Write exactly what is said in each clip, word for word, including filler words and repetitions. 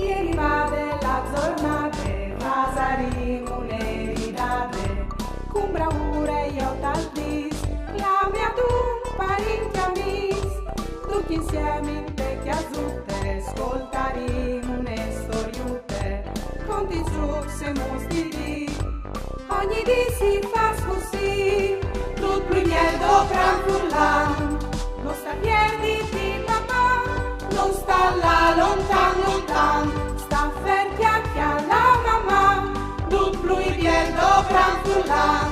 E rivade la zornade, fasarìn une ridade, cun braure jo tal dis, clame a dun parint e amis, ducj insiemi inte cjasute, scoltarìn une storiute, conti, zucs e mustiris. Ogni dì si fâs cussì, dut plui biel dopran furlan. No sta pierditi, Maman, no sta lâ lontan, lontan. Sta fer, cjale, cjale, Maman, dut plui biel dopran furlan.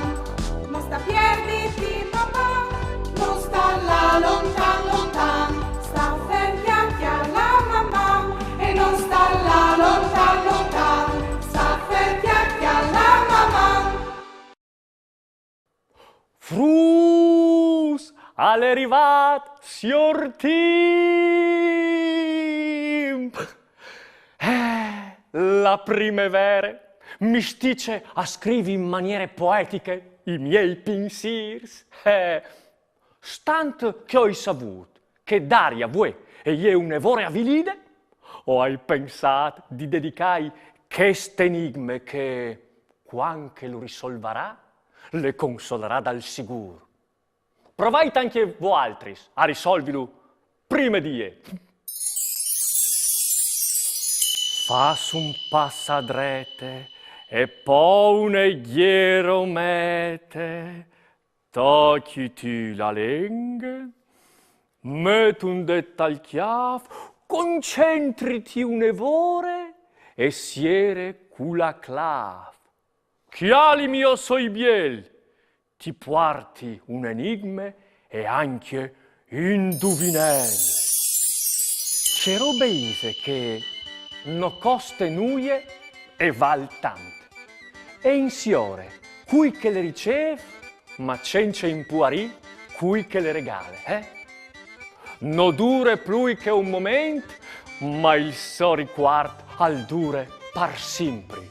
No sta pierditi, Maman, no sta lâ lontan, lontan. Sta fer, cjale, cjale, Maman, e no sta lâ lontan, lontan. Sta fer, cjale, cjale, Maman. Fruts, al è rivât siôr Timp! Eh, la primevere mi stice a scrivi in maniere poetiche i miei pinsîrs. Eh, stant che o ai savût che Daria vuê e je une vore avilide, o ai pensât di dedicâi chest enigme che, cuant che lu risolvarà, le consolarà dal sigûr. Provait ancje voaltris a risolvilu prime di jê. Fâs un pas a drete e po une gjiromete. Tocjiti la lenghe, met un dêt tal cjâf, concentriti une vore e siere cu la clâf. Cjalimi, o soi biel, ti puarti un enigme e ancje induvinel. Ce robe ise che no coste nuie e vâl tant? E insiore, cui che le ricêf, ma cence impuarî cui che le regale, eh? No dure plui che un moment, ma il so ricuart al dure par simpri.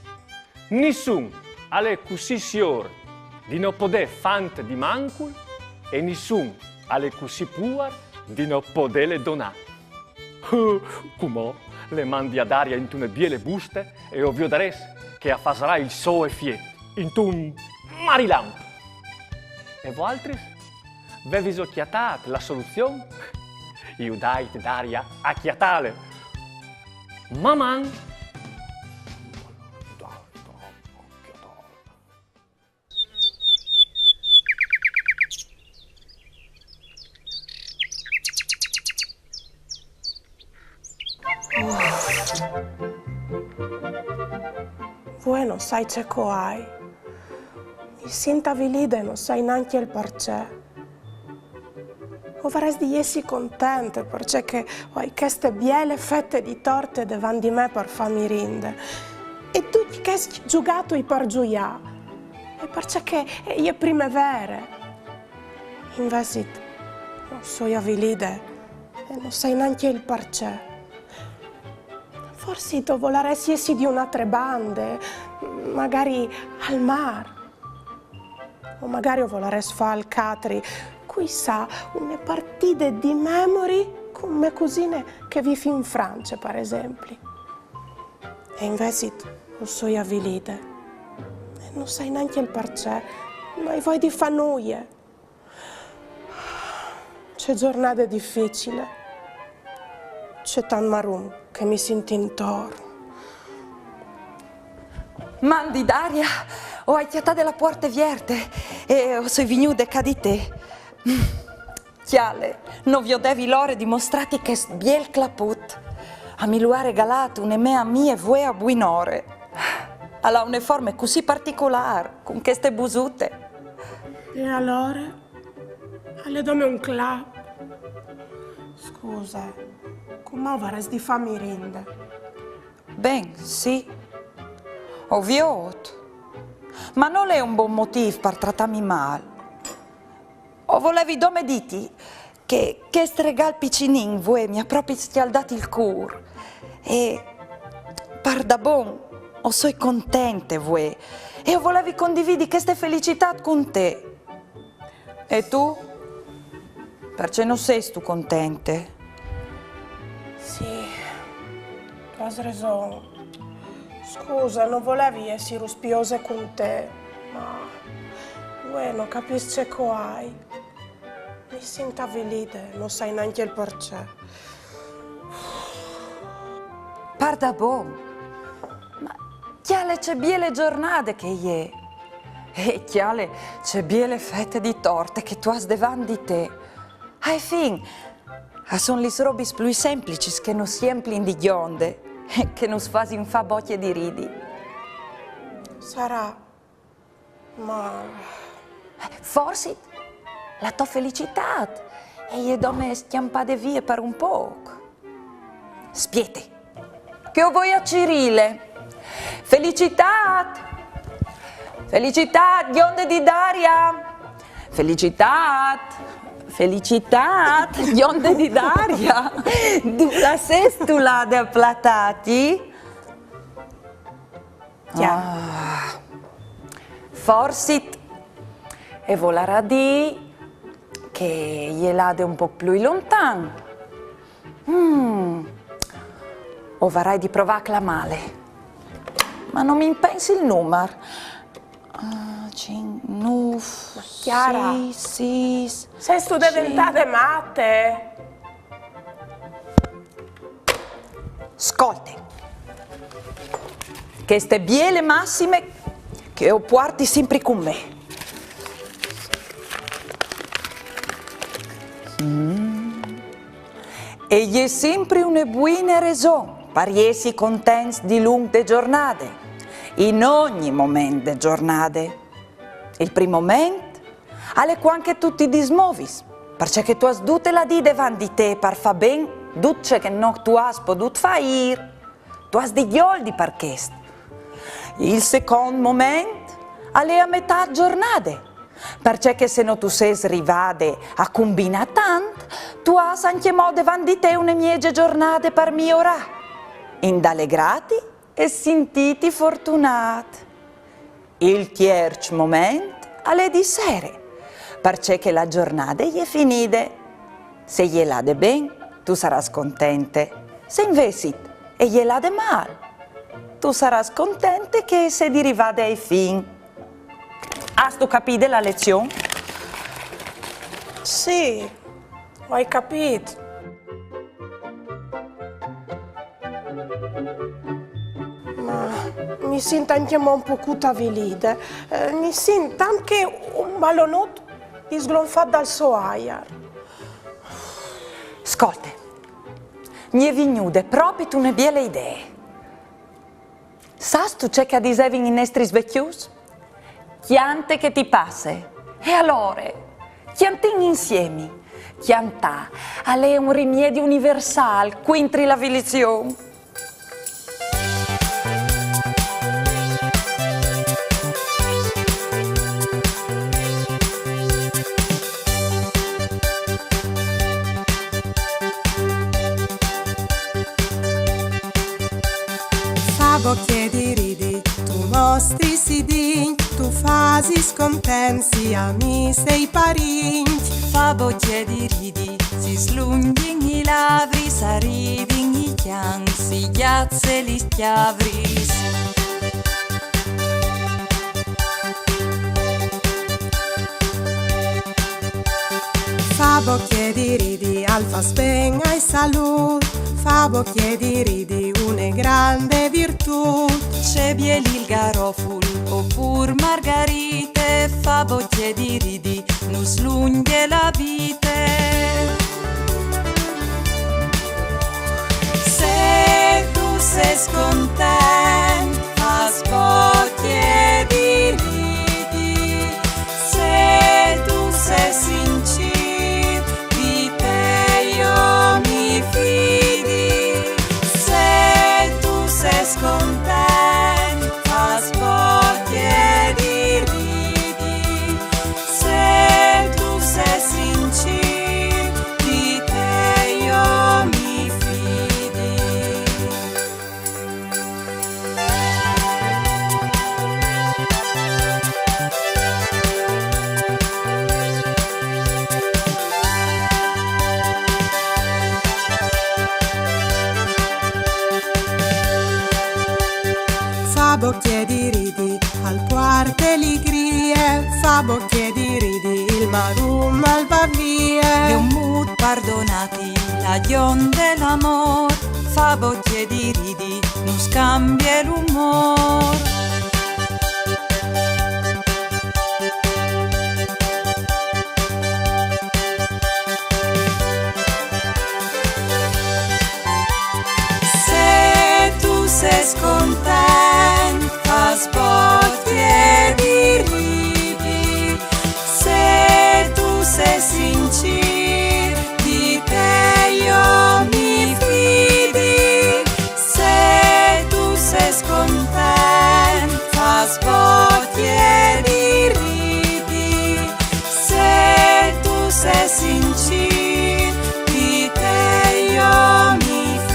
Nissun al è cussì siôr di no podê fânt di mancul e nissun al è cussì puar di no podêle donâ. Cumò le mandi a Daria intune biele buste e o viodarês che a fasarà il so efiet, intun marilamp. E voaltris? Vêso cjatât la soluzion? Judait Daria a cjatâle. Maman! Vuê no sai ce che o ai. Mi sint avilide e no sai nancje il parcè. O varès di jessi contente, parcè che o ai cheste biele fete di torte devant di me par fâ mirinde. E ducj chescj zugatui par zuiâ. E parcè che e je primevere. Invezit, o soi avilide e no sai nancje il parcè. Forsit o volarès jessi di une altre bande, magari al mâr. O magari o volarès fâ alc altri, cui sa, une partide di memory cun mê cusine che e vîf in France, par esempli. E invezit o soi avilide. E no sai nancje il parcè, no ai voie di fâ nuie. Ce zornade dificile. Ce tant marum che mi sint intor. Mandi, Daria, o ai cjatade la puarte vierte e o soi vignude ca di te. Cjale, no viodevi la ore di mostrâti chest biel claput. A mi lu à regalât une mê amie vuê a buinore. Al à une forme cussì particolâr, cun cheste busute. E alore? Al è dome un clap. Scuse, cumò o varès di fâ mirinde. Ben, sì. O viôt. Ma nol è un bon motîf par tratâmi mâl. O volevi dome dîti che chest regâl piçulin vuê mi à propit scjaldât il cûr. E pardabon, o soi contente vuê. E o volevi condividi cheste felicitât cun te. E tu? Parcè no sêstu contente? Sì. Tu âs reson. Scusa, no volevi jessi ruspiose cun te, ma vuê no capìs ce che o ai. Mi sint avilide, no sai nancje il parcè. Pardabon? Ma cjale ce biele zornade che e je. E cjale ce biele fete di torte che tu âs devant di te. Ae fin, a son lis robis plui semplicis che nus jemplin di gjonde, che nus fasin fâ bocje di ridi. Sarà, ma... Forsit la tô felicitât e je dome scjampade vie par un pôc. Spiete, che o voi a cirîle. Felicitât! Felicitât, gjonde di Daria! Felicitât! Felicitât, gjonde di Daria! Dulà sêstu lade a platâti? Cjale. Ah, forsit e volarà dî che e je lade un pôc plui lontan. Mm. O varai di provâ a clamâle. Ma no mi impensi il numar. Ah, cinc, nûf, Chiara. Sîs, sîs. Sêstu deventade mate? Scolte, cheste biele massime che o puarti simpri cun me. Mm. E je simpri une buine reson par jessi contents dilunc de zornade, in ogni moment de zornade. Il prin moment al è cuant che tu ti dismovis, parcè che tu âs dute la dì devant di te par fâ ben dut ce che no tu âs podût fâ îr. Tu âs di gjoldi par chest. Il secont moment al è a metât zornade, parcè che se no tu sês rivade a cumbinâ tant, tu âs ancjemò devant di te une mieze zornade par miorâ, indalegrâti e sintîti fortunât. Il tierç moment al è di sere, parcè che la zornade e je finide. Se e je lade ben, tu sarâs contente. Se invezit e je lade mâl, tu sarâs contente che e sedi rivade ae fin. Âstu capide la lezion? Sì, o ai capît. Ma mi sint ancjemò un pocut avilide. Eh, mi sint tant che un balonut disglonfât dal so aiar. Scolte, mi è vignude propit une biele idee. Sâstu ce che a disevin i nestris vecjos? Cjante che ti passe. E alore, cjantìn insiemi. Cjantâ al è un rimiedi universâl cuintri la vilizion. Fâ bocje di ridi, tu mostris i dincj, tu fasis contents i amîs e i parincj. Fâ bocje di ridi, si slungjin i lavris, a rivin i cjans, si gjats e lis cjavris. Fâ bocje di ridi al fâs ben ae salût, fâ bocje di ridi une grande virtût. Ce biel il garoful, opûr margarite, fâ bocje di ridi, nus slungje la vite. Se tu sês content, fâs bocje di ridi, se tu sês sincîr, di te jo mi fidi. Se tu sês content, fâs bocje di ridi, se tu sês sincîr, Fa bocje di ridi, al puarte ligrie, fa bocje di ridi, il marum al va vie. Gl'omut pardonati, la gjonde l'amôr, fa bocje di ridi, nus cambie l'umôr. Se tu sês content, fâs bocje di ridi. Se tu sês sincîr, di te jo mi fidi. Se tu sês content, fâs bocje di ridi. Se tu sês sincîr, di te jo mi fidi.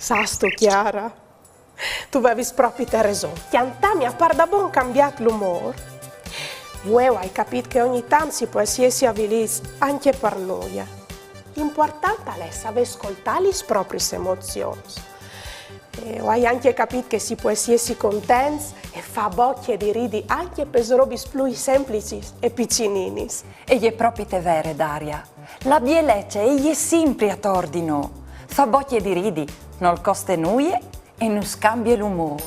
Sâstu, Chiara, tu vevis propit reson. Cjantâ mi à pardabon cambiât l'umôr. Vuê o ai capît che ogni tant si pues jessi avilîts ancje par nuie. L'impuartant al è savê scoltâ lis propriis emozions. E o ai ancje capît che si pues jessi contents e fâ bocje di ridi ancje pes robis plui semplicis e piçininis. E je propit vere, Daria. La bielece e je simpri ator di nô. Fâ bocje di ridi nol coste nuie e nus cambie l'umôr.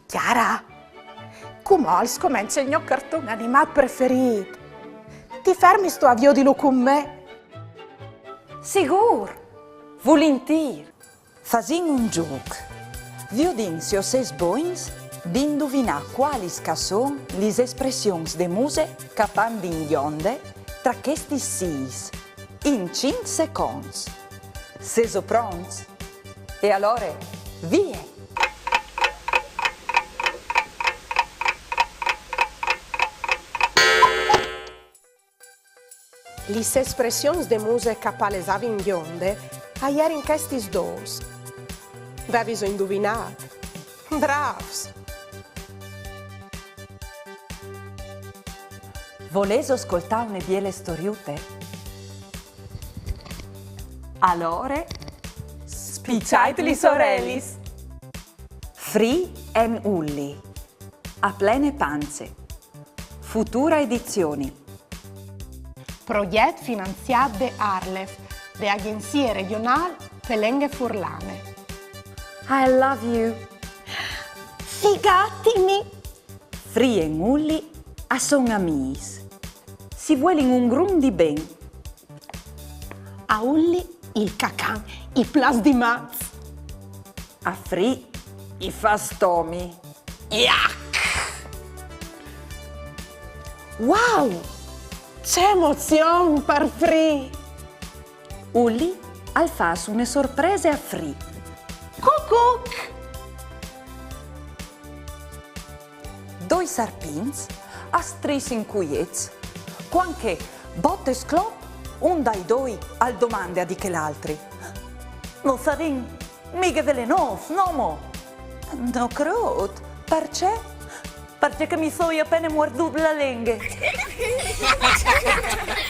Chiara, cumò al scomence il gno carton animât preferît. Ti fermistu a viodilu cun me? Sigûr! Vulintîr! Fasìn un zûc. Viodìn se o sês bogns di induvinâ cualis che a son lis espressions de muse che a pan di in gjonde tra chestis sîs, in cinc seconts. Sêso pronts? E alore, vie! Lis espressions de muse che a palesavi in gjonde a jerin chestis dôs. Veviso induvinât? Brâfs! Volêso scoltâ une biele storiute? Alore, spiçait lis orelis! Free and Ulli. A plene panze. Futura Edizioni. Progjet finanziât de ARLeF, de Agjenzie Regjonâl pe Lenghe Furlane. I love you. Figatimi! Free e Ulli a son amîs. Si vuelin un grum di ben. A Ulli il cacan i plâs di mats. A Free i fâs stomi. Iac! Wow! Ce emozion par Free! Ulli al fâs une sorprese a Free. Cucuc! Doi sarpints a strissin cuiets, cuant che, bot e sclop, un dai doi al domande a di chel altri: «No sarìn mighe velenôs, no mo?» «No crôt. Parcè?» «Parcè che mi soi a pene muardût la lenghe.»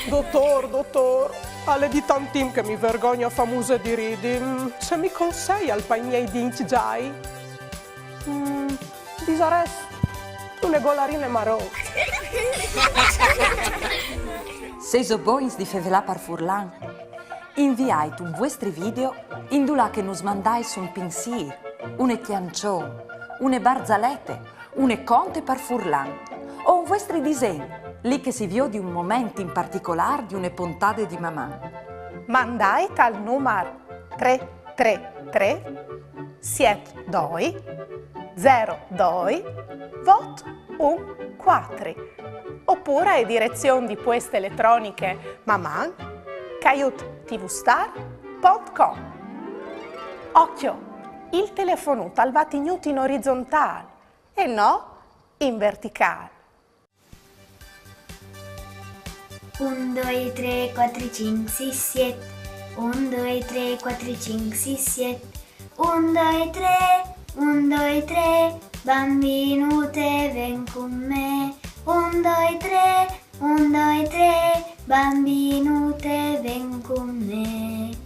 «Dotôr, dotôr, al è di tant timp che mi vergogni a fâ muse di ridi. Mm, ce mi conseial pai miei dincj zai?» «Mm, disarès une golarine maron.» Sêso bogns di fevelâ par furlan? Inviait un vuestri video indulà che nus mandais un pinsîr, une cjançon, une barzalete, une conte par furlan, o un vuestri disen, li che si viodi un moment in particolâr di une pontade di Maman. Mandait al numar trê trê trê siet doi zero doi vot un quattro, opûr ae direzion di pueste eletroniche maman caiut tvstar pont com. Ocjo, il telefonut al va tignût in orizontâl e no in verticâl. Un, doi, trê, cuatri, cinc, sîs, siet. Un, doi, trê, cuatri, cinc, sîs, siet. Un, doi, trê, un, doi, trê, bambinute, ven cun me. Un, doi, trê, un, doi, trê, bambinute, ven cun me.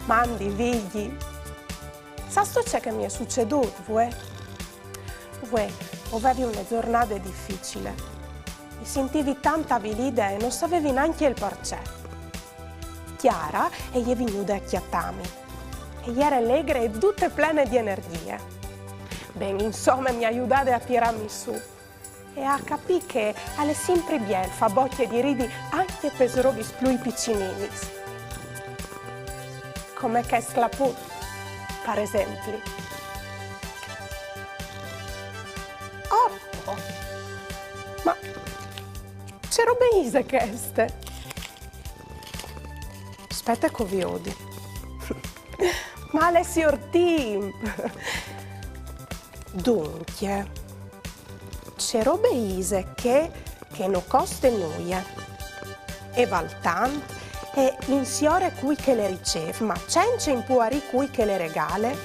Mandi, Vigji. Sâstu ce che mi è sucedût, vuê? Vuê, o vevi une zornade dificile. Mi sintivi tant avilide e no savevi nancje il parcè. Chiara e je vignude a cjatâmi. E jere legre e dute plene di energjie. Ben, insome, mi à judade a tirâmi sù e a capî che al è simpri biel fâ bocje di ridi ancje pes robis plui picininis. Come chest claput, par esempli. Orpo! Ma ce robe ise cheste? Spiete che o viodi. Ma al è siôr Timp! Duncje, ce robe ise chê che no coste nuie e vâl tant, e insiore cui che le ricêf, ma cence impuarî cui che le regale?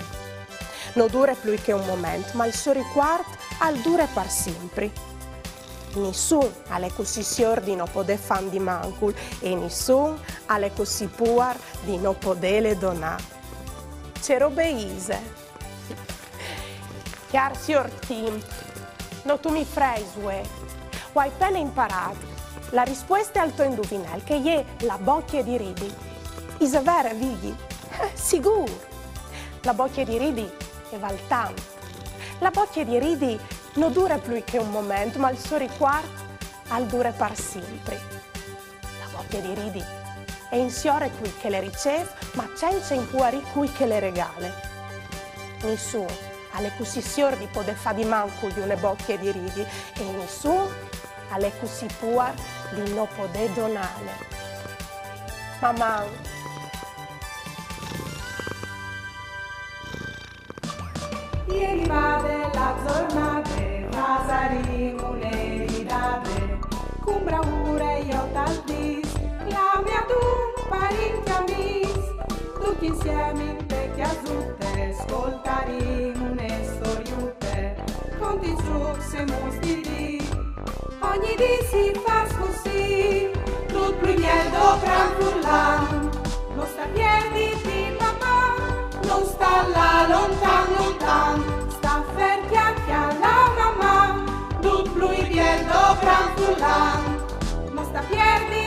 No dure plui che un moment, ma il so ricuart al dure par simpri. Nissun al è cussì siôr di no podê fânt di mancul e nissun al è cussì puar di no podêle donâ. Ce robe ise! Cjâr siôr Timp, no tu mi freis vuê. O ai pene imparât la rispueste al to induvinel, che e je la bocje di ridi. Ise vere, Vigji? Eh, sigûr! La bocje di ridi e vâl tant. La bocje di ridi no dure plui che un moment, ma il so ricuart al dure par simpri. La bocje di ridi e insiore cui che le ricêf, ma cence impuarî cui che le regale. Nissun al è cussì siôr di podê fâ di mancul di une bocje di ridi e nissun al è cussì puar di no podê donâle. Maman! E rivade la zornade, fasarìn une ridade, cun braure jo tal dîs, clami adun parint e amîs, ducj insiemi inte cjasute, scoltarìn une storiute, cuntins, zûcs e muts di dì. Ogni dì si fâs cussì, dut plui biel dopran fûr l'an. No sta pierditi, Maman, no sta lâ lontan, lontan, sta fer, cjale la Maman, dut plui biel dopran fûr l'an. No sta pierditi,